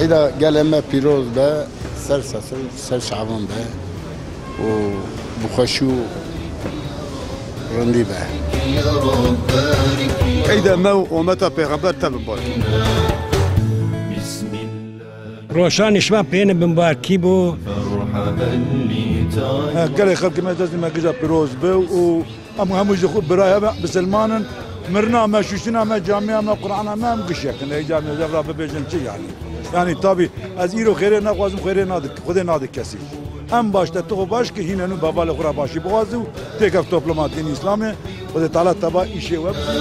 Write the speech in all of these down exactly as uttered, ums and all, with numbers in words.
Eyda gelê me pîroz be, ser sesir, ser şavan be û bi xweşî û rindî be. Eyda me û ometa pêxember te bimbar. Roşanî şima pêne bimbarkî bû. Gelê xelkê me destê me gija pîroz be û em hemû ji xwe birayê me bisilman in. Mirina me, şûştina me, camiya me, Qur'ana me em gişek in. Ey camiya zevra bibêjin çi yani? Yani tabi ez îro xêrê nexwazim, xêrê nadik, Xwedê nadik kesî. Em baş te tu xwe baş ki hîne nû bevalê xwe re başî bixwazi û têkev topluma dîn Îslamê. Xwedê Teala teba îşê we bike.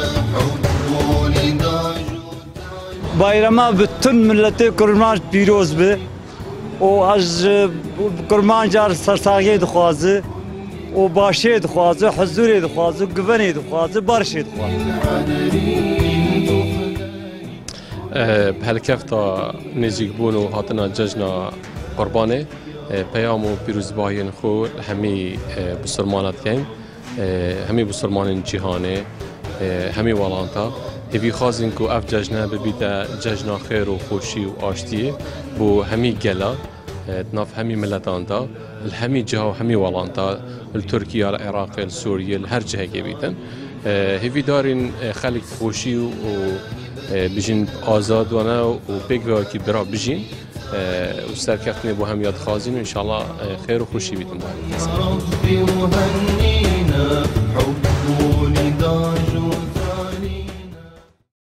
Bayrama bütün milletê Kurmanc pîroz bi û ez ji Kurmanca sersaxiyê dixwazi û başê dixwazi, huzurê dixwazi, guvenê dixwazi, barişê dixwazi. Bi helkefta nêzîkbûn û hatina cejna Qurbanê, peyam û pîrozbahiyên xwe li hemî bisurmana dikeyn. Hemî bisurmanên cîhanê, hemî welanta, hêvî xwazin ku ev cejne bibîte cejna xêr û xweşî û aştiyê bo hemî gela, di nav hemî miletan de, li hemî ciha û hemî welanta, li Tirkiye, li Iraqê, li Sûriyê, li her cihekê bîtin. Hêvîdarîn xelk xweşî û bijîn azad wane û pêk ve wekî bira bijîn. û serkeftinê bo hemiya dixwazin û înşallah xêr û xweşî bîtin bo hemî kes.